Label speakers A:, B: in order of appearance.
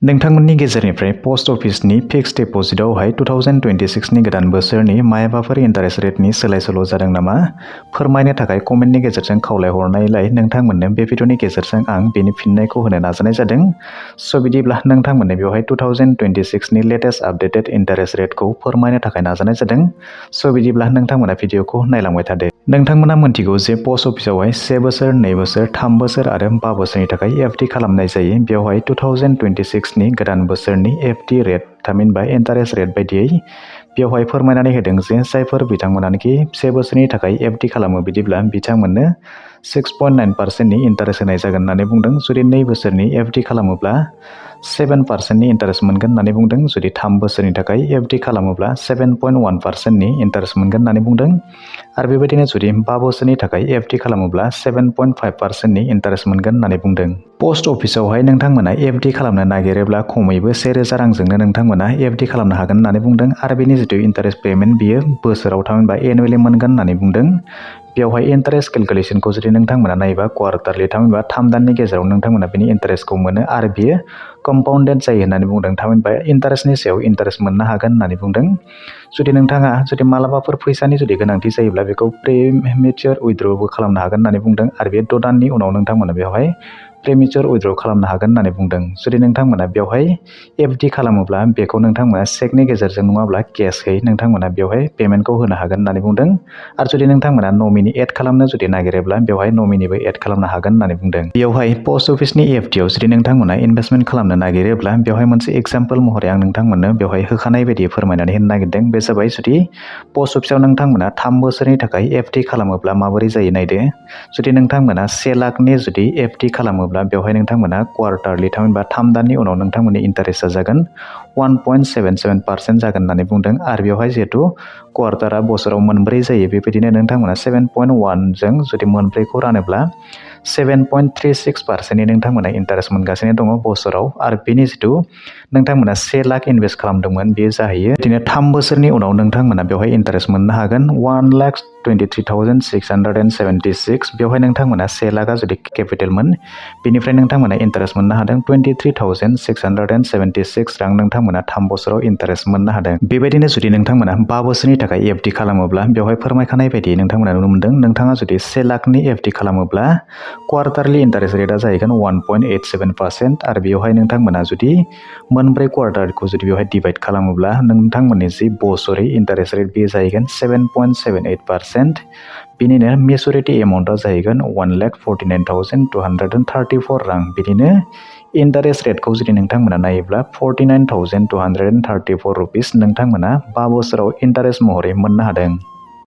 A: नोंथांमोननि गेजेरनिफ्राय पस्ट अफिसनि फिक्स्ड डिप'जिटआवहाय 2026नि गोदान बोसोरनि मायबाफोर इन्टारेस्ट रेटनि सोलाय-सोल' जादों नामा? फोरमायनो थाखाय कमेन्टनि गेजेरजों खावलायहरनायलाय नोंथांमोननो बे भिडिअनि गेजेरजों आं बेनि फिननायखौ होनो नाजानाय जादों। स' बिदिब्ला नोंथांमोननो बेवहाय 2026नि लेटेस्ट आपडेटेड इन्टारेस्ट रेटखौ फोरमायनो थाखाय नाजानाय जादों। स' बिदिब्ला नोंथांमोना भिडिअखौ नायलांबाय थादो। नोंथांमोना मिन्थिगौ जे पस्ट अफिसावहाय 1 बोसोर, 2 बोसोर, 3 बोसोर आरो 5 बोसोरनि थाखाय एफडि खालामनाय जायो। बेवहाय 2026नि गोदान बोसोरनि एफडि रेट थामहिनबा इन्टारेस्ट रेट बायदियै बेवहाय फोरमायनानै होदों जे जायफोर बिथांमोनानोखि 1 बोसोरनि थाखाय एफडि खालामो बिदिब्ला बिथांमोननो 6.9%नि इन्टारेस्ट होनाय जागोन होननानै बुंदों। जुदि 2 बोसोरनि एफडि खालामोब्ला 7%नि इन्टारेस्ट मोनगोन होननानै बुंदों। जुदि 3 बोसोरनि थाखाय एफडि खालामोब्ला 7.1%नि इन्टारेस्ट मोनगोन होननानै बुंदों। आरो बेबायदिनो जुदि 5 बोसोरनि थाखाय एफडि खालामोब्ला 7.5%नि इन्टारेस्ट मोनगोन होननानै बुंदों। पस्ट अफिसावहाय नोंथांमोना एफडि खालामनो नागिरोब्ला खमैबो 1000 रांजोंनो नोंथांमोना एफडि खालामनो हागोन होननानै बुंदों। आरो बेनि जिथु इन्टारेस्ट पेमेन्ट बियो बोसोराव थामहिनबा एनुवेलि मोनगोन होननानै बुंदों। बेवहाय इन्टारेस्ट केलकुलेसनखौ जुदि नोंथांमोना नायोबा क्वार्टारलि थामहिनबा 3 दाननि गेजेराव नोंथांमोना बेनि इन्टारेस्टखौ मोनो आरो बियो कम्पाउन्डेड जायो होननानै बुंदों। थामहिनबा इन्टारेस्टनि सायाव इन्टारेस्ट मोननो हागोन होननानै बुंदों। जुदि नोंथाङा मालाबाफोर फैसानि गोनांथि जायोब्ला बेखौ प्रिमेच्योर उइथड्रबो खालामनो हागोन होननानै बुंदों। आरो बे 6 दाननि उनाव नोंथांमोना बेवहाय प्रिमेच्योर उइथड्र खालामनो हागोन होननानै बुंदों। जुदि नोंथांमोना बेवहाय एफडि खालामोब्ला बेखौ नोंथांमोना चेकनि गेजेरजों नङाब्ला केसयै नोंथांमोना बेवहाय पेमेन्टखौ होनो हागोन होननानै बुंदों। आरो जुदि नोंथांमोना नमिनि एड खालामनो नागिरोब्ला बेवहाय नमिनिबो एड खालामनो हागोन होननानै बुंदों। बेवहाय पस्ट अफिसनि एफडिआव जुदि नोंथांमोना इनभेस्टमेन्ट खालामनो नागिरोब्ला बेवहाय मोनसे एग्जाम्पल महरै आं नोंथांमोननो बेवहाय होखानाय बायदि फोरमायनानै होनो नागिरदों। बे जाबाय जुदि पस्ट अफिसाव नोंथांमोना 3 बोसोरनि थाखाय एफडि खालामोब्ला माबोरै जायो नायदो। जुदि नोंथांमोना 1 लाखनि एफडि खालामोब्ला बेवहाय नोंथांमोना क्वार्टारलि थामहिनबा 3 दाननि उनाव नोंथांमोननि इन्टारेस्टआ जागोन 1.77% जागोन होननानै बुंदों। आरो बेवहाय जिहेतु क्वार्टारा बोसोराव मोनब्रै जायो बेबायदिनो नोंथांमोना 7.1जों जुदि मोनब्रैखौ रानोब्ला 7.36%नि नोंथांमोना इन्टारेस्ट मोनगासिनो दङ बोसोराव। आरो बेनि नोंथांमोना 1 लाख इनभेस्ट खालामदोंमोन बेयो जाहैयो बिदिनो 3 बोसोरनि उनाव नोंथांमोना बेवहाय इन्टारेस्ट मोननो हागोन 1,23,676। बेवहाय नोंथांमोना 1 लाखआ जुदि केपिटेलमोन बेनिफ्राय नोंथांमोना इन्टारेस्ट मोननो हादों 23,676 रां नोंथांमोना 3 बोसोराव इन्टारेस्ट मोननो हादों। बेबायदिनो जुदि नोंथांमोना 5 बोसोरनि थाखाय एफडि खालामोब्ला बेवहाय फोरमायखानाय बायदि नोंथांमोना नुनो मोनदों। नोंथाङा जुदि 1 लाखनि एफडि खालामोब्ला क्वार्टारलि इन्टारेस्ट रेटआ जाहैगोन 1.87%। आरो बेवहाय नोंथांमोना जुदि मोनब्रै क्वार्टारखौ बेवहाय डिभाइड खालामोब्ला नोंथांमोननि बोसोरै इन्टारेस्ट रेट बेयो जाहैगोन 7.78%। बिनिनो मेचुरिटि एमाउन्टआ जाहैगोन 1,49,234 रां। बिदिनो इन्टारेस्ट रेटखौ जुदि नोंथांमोना नायोब्ला 49,234 रुपिस नोंथांमोना 5 बोसोराव इन्टारेस्ट महरै मोननो हादों।